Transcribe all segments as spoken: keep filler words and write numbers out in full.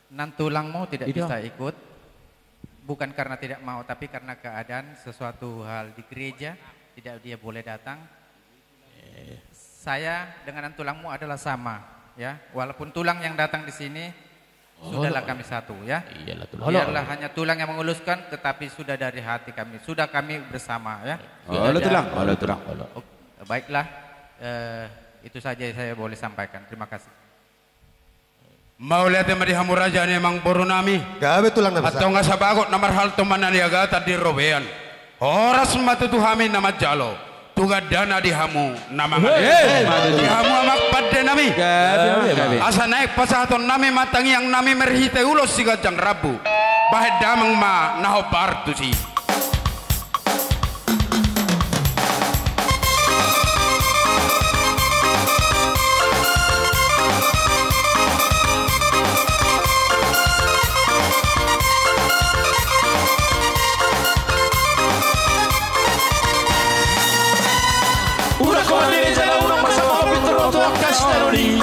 Nantulangmu tidak bisa ikut, bukan karena tidak mau, tapi karena keadaan sesuatu hal di gereja, tidak dia boleh datang. Saya dengan nantulangmu adalah sama, ya. Walaupun tulang yang datang di sini, sudahlah kami satu, ya. Biarlah hanya tulang yang menguluskan, tetapi sudah dari hati kami, sudah kami bersama, ya. Olo tulang, olo tulang. Oke, baiklah, eh, itu saja yang saya boleh sampaikan. Terima kasih. Mauliate ma di hamu raja ni amangboru nami. Gabe tulang na basa. Antong asa bagot na marhalto ma na niagatan di robean. Horas ma tutu hami na manjalo. Tu gandana di hamu na mangalean. Hei, ma tutu. Di hamu amang pande nami. Gabe, gabe. Asa naeng pasahaton nami ma tangiang nami marhite ulos siganjang rambu. Bahen damang ma na hombar tusi. Unang ho mandele jala unang marsama ho pintor tu angka sitaonon i.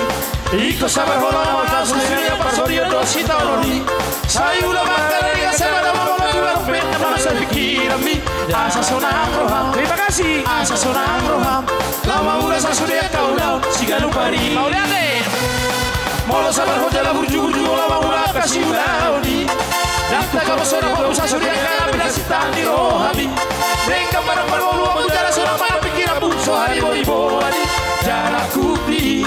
Ingkon sabar ho ma na marhasohotan, parsorion dohot sitaonon i. Sai ula mangkatai angka sada na molo tulang pe na masa pikiranmi. Asa sonang roham. Terima kasih. Asa sonang roham. Laho mangula sasude angka ulaon siganup ari. Mauliate. Molo sabar ho jala burju-burju ho laho mangula angka siulaon i. Ndang tagamon sonang boru sasude angka na pinarsinta ni rohami. Denggan ma na parngoluanmu jala sonang ma na pikiranmu so haribo-riboan i. Jala hupi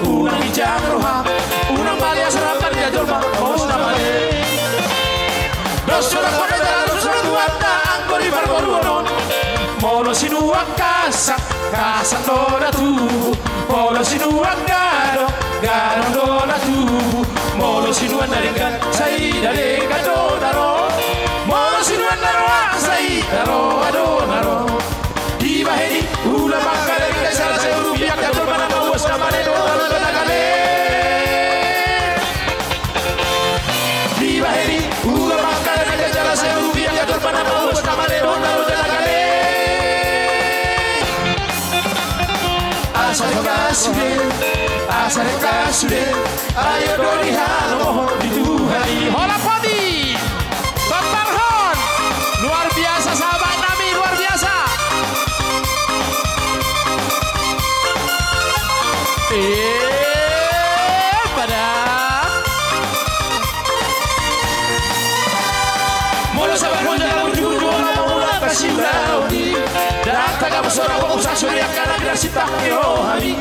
unang ginjang roham, unang maleas roham na jolma pos na male. Dos sonang hona jala dos sonang tuanta anggo di parngoluon on. Molo sinuan kasak, kasak do na tubu. Molo sinuan gadong, gadong do na tubu. Molo sinuan na denggan, sai na denggan do na ro. Molo sinuan na roa, sai na roa do na ro. Dibahen i ula mangkatai angka jala sai urupi angka jolma na mauas na male dohot na loja na gale. Dibahen i ula mangkatai angka jala sai urupi angka jolma na mauas na male dohot na loja na gale. Asa denggan sude, asa denggan sude. Ayo do dihalomohon di Tuhan i. Hola Poti. Tonton hon. Luar biasa sahabat nami, luar biasa. Eh, pada. Molo sabar ho jala burju-burju ho na mangula angka siulaon i. Ndang tagamon sonang boru sasude angka na pinarsinta ni rohami.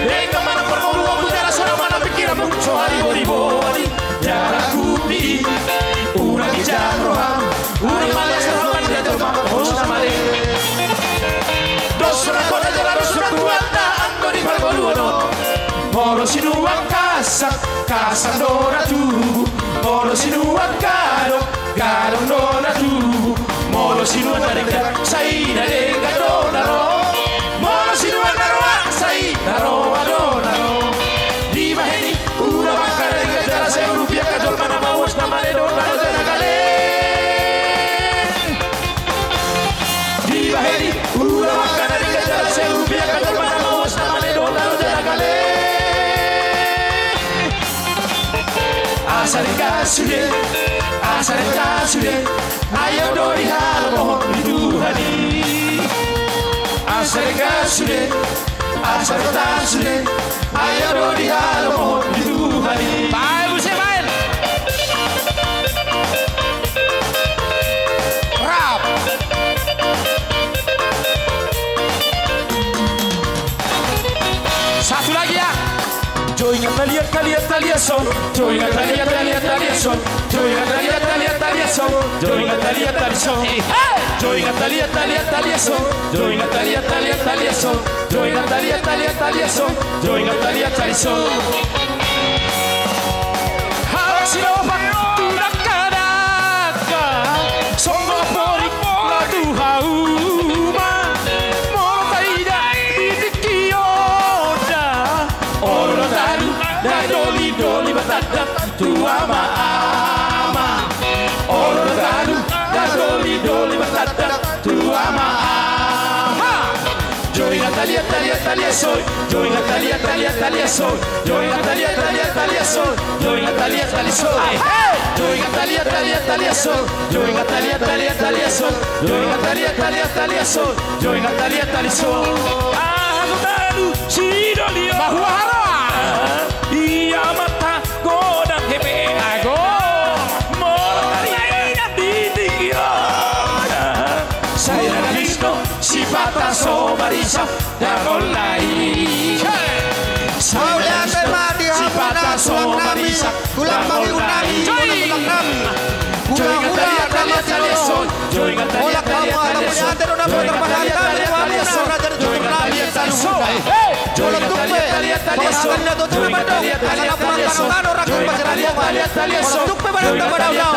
Denggan ma na parngoluanmu jala sonang ma na pikiranmu so haribo-riboan i. Jala hupi unang ginjang roham, unang maleas roham na jolma pos na male. Dos sonang hona jala dos sonang tuanta anggo di parngoluon on. Molo sinuan kasak, kasak do na tubu. Molo sinuan gadong, gadong do na tubu. Molo sinuan na denggan, sai na denggan do na ro. Molo sinuan na roa, sai na roa do na ro. Dibahen i ula mangkatai angka jala sai urupi angka jolma na mauas na male dohot na loja na gale. Dibahen i ula mangkatai angka jala sai urupi angka jolma na mauas na male dohot na loja na gale. Asa denggan sude, asa denggan sude. Ayo do dihalomohon di Tuhan i. Asa denggan sude, asa denggan sude. Ayo do dihalomohon di Tuhan i. Baen muse, baen. Rap. Satu lagi ya. Jo ingat tali, tali, tali son. Jo ingat tali, tali, tali son. Jo ingat tali, tali, tali son. Jo ingat tali, tali son. Hei! Jo ingat tali, tali, tali son. Jo ingat tali, tali, tali son. Jo ingat tali, tali, tali son. Jo ingat tali, tali son. Halak silopak tu dangka-dangka. Songgop porik na tu hauma. Molo taida di tingki on da. Olo na tadu na doli-doli martanda tu ama-ama. Olo na tadu na doli-doli martanda tu ama-ama. Jo ingat tali, tali, Tali sol, joingan tali, tali, tali sol, joingan tali, tali, tali sol, joingan tali, tali sol. Joingan tali, tali, tali sol, joingan tali, tali, tali sol, joingan tali, tali, tali sol, joingan tali, tali sol. Ah, aku tahu si Dolio. Bahwa hara. Ia mata godang hebe. Ago. Mora di tinggi. Saya dari Sipata so marisa dagol nai. Mauliate ma di hamu inang tulang nami, tulang nami, tulang nami. Hula-hula nama jolo. Mulak hamu ala mauliate do nama terbahagia di hamu inang raja ni tulang nami. Jolo tung pe. Molo hata ni natuatua na mandok, asa na hurang tano-tano rakyat pasir. Molo tung pe mananta madaodao,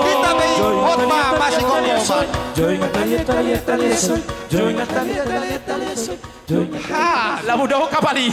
hita pe i hot ma masihol. Ha, lamu dao kapal i.